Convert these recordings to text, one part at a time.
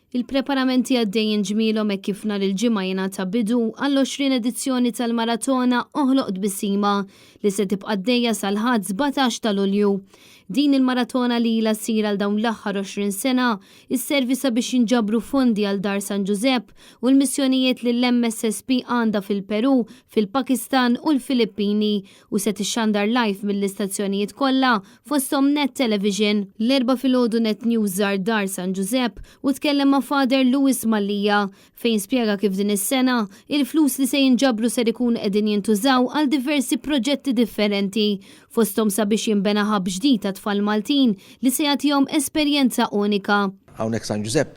Il-preparamenti għaddejjin ġmielhom hekk kif nhar il-Ġimgħa jingħata bidu għall-20 edizzjoni tal-Maratona Oħloq Tbissima li se tibqa' għaddejja sal-Ħadd 17 ta' Lulju. Din il-maratona li ilha ssir għal dawn l-aħħar 20 sena isservi sabiex jinġabru fondi għal Dar San Ġużepp u l-missjonijiet li l-MSSP għandha fil-Perù, fil-Pakistan u l-Filippini u se tixxandar live mill-istazzjonijiet kollha fosthom Net Television. L-Erbgħa filgħodu Net News żar Dar San Ġużepp u tkellem ma' Father Louis Mallia fejn spjega kif din is-sena, il-flus li se jinġabru ser ikunu qegħdin jintużaw għal diversi proġetti differenti, fosthom sabiex jinbena hub ġdid għat-tfal Maltin li se jagħtihom esperjenza unika. Hawnhekk San Ġużepp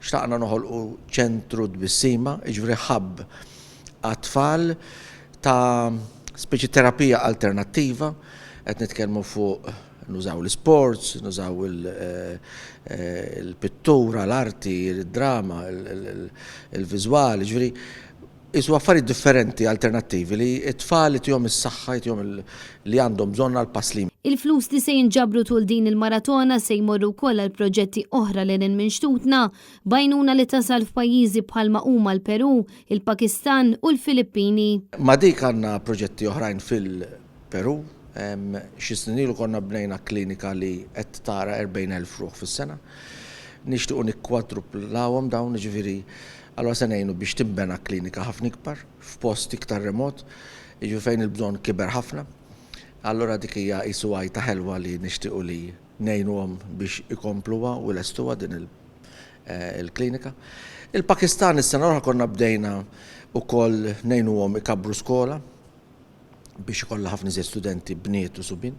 xtaqna noħolqu ċentru tbissima, jiġifieri hub għat-tfal ta' speċi terapija alternattiva, qed nitkellmu fuq nużaw l-isports, nużaw il-pittura, l-arti, il-drama, il-viżwal, jiġifieri qisu affarijiet differenti, alternattivi li t-tfal itihom is-saħħa, itihom li għandhom bżonn għall-pass li. Il-flus li se jinġabru tul din il-maratona se jmorru wkoll għal proġetti oħra lil hinn minn xtutna, b'għajnuna li tasal f'pajjiżi bħalma huma l-Perù, il-Pakistan u l-Filippini. Ma' dik għandna proġetti oħrajn fil-Perù. Xi snin ilu konna bnejna klinika li qed tara 40,000 ruħ fis-sena. Nixtiequ nikkwadruplawhom dawn, jiġifieri allura se ngħinu biex tinbena klinika ħafna ikbar, f'post iktar remot, jiġifieri fejn il-bżonn kiber ħafna. Allura dik hija qisu għajta ħelwa li nixtiequ li ngħinuhom biex ikompluha u jlestuha din il-klinika. Il-Pakistan is-sena l-oħra konna bdejna wkoll ngħinuhom ikabbru skola biex ikollha ħafna iżjed studenti bniet u subien.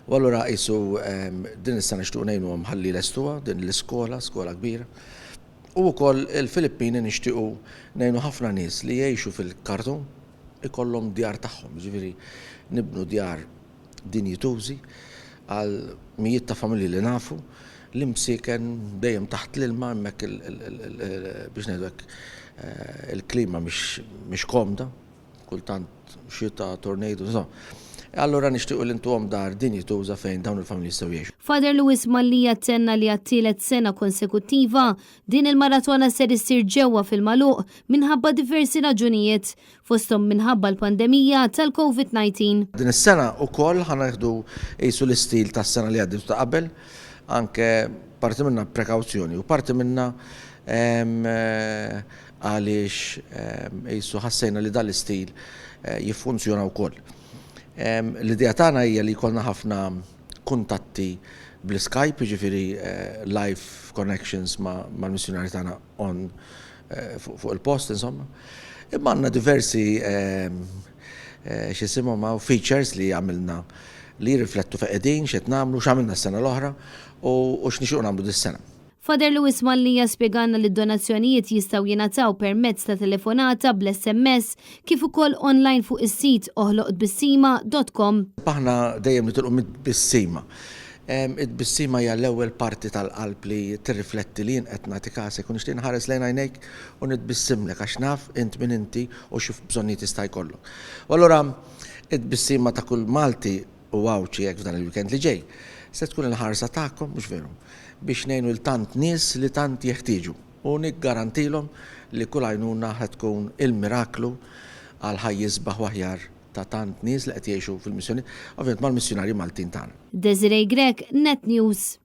U allura qisu din is-sena nixtiequ ngħinuhom ħalli jlestuha din l-iskola, skola kbira. U wkoll il-Filippini nixtiequ ngħinu ħafna nies li jgħixu fil-kartun ikollhom djar tagħhom, jiġifieri nibnu djar dinjitużi għal mijiet ta' familji li nafu li msieken dejjem taħt l-ilma hemmhekk biex ngħidu hekk il-klima mhix komda, kultant xita, tornado, insomma. Allura nixtiequ li ntuhom dar dinjituża fejn dawn il-familji jistgħu jgħixu. Father Louis Mallia tenna li għat-tielet sena konsekuttiva, din il-maratona ser issir ġewwa fil-magħluq minħabba diversi raġunijiet, fosthom minħabba l-pandemija tal-Covid 19. Din is-sena wkoll ħa nieħdu qisu l-istil tas-sena li għaddiet u ta' qabel, anke parti minnha prekawzjoni u parti minnha għaliex qisu ħassejna li dan l-istil jiffunzjona wkoll. L-idea tagħna hija li jkollna ħafna kuntatti bl-Skype, jiġifieri live connections mal-missjunarji tagħna on fuq il-post insomma. Imma għandna diversi x'isimhom hawn features li għamilna li jirriflettu fejn qegħdin, x'qed nagħmlu, x'għamilna s-sena l-oħra u x'nixtiequ nagħmlu dis-sena. Father Louis Mallia spjegalna li d-donazzjonijiet jistgħu jingħataw permezz ta' telefonata, bl-SMS, kif ukoll online fuq is-sit oħloqtbissima dot com. Aħna dejjem nitilqu mit-tbissima. It-tbissima hija l-ewwel parti tal-qalb li tirrifletti li jien qed nagħti kasek u nixtieq inħares lejn għajnejk u nitbissimlek għax naf int min inti u xi bżonnijiet jista' jkollok. U allura it-tbissima ta' kull Malti u Għawdxi hekk f'dan il-weekend li ġej se tkun il-ħarsa tagħkom, mhux veru, biex ngħinu 'l tant nies li tant jeħtieġu u niggarantilhom li kull għajnuna ħa tkun il-miraklu għal ħajja isbaħ u aħjar ta' tant nies li qed jgħixu fil-missjoni, ovvjament mal-missjunarji Maltin tagħna. Desiree Grech, Net News.